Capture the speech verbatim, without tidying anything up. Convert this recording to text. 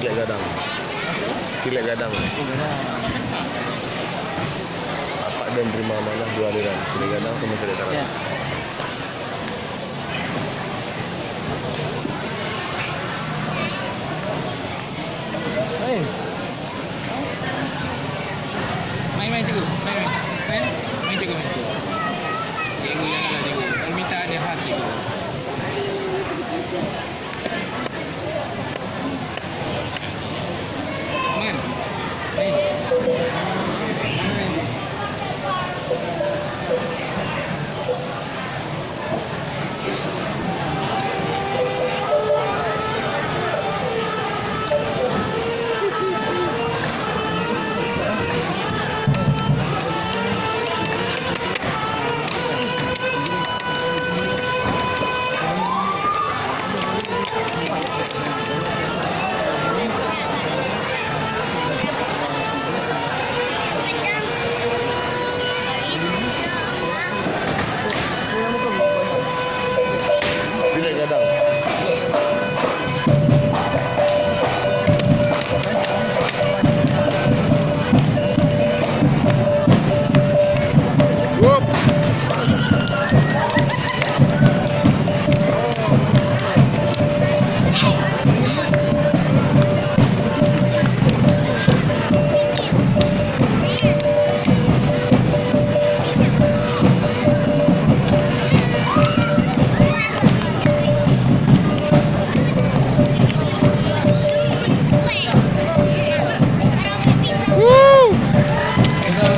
Gadang. Silek gadang. Apak den terima amanah duo aliran. Silek gadang samo silek tarang. Ya. Main. Main, main, cikgu. Main, main. Main, main, cikgu, main, cikgu. Cikgu, janganlah, cikgu. Permintaan dia khas, cikgu. Main. Main. Main. Silek gadang.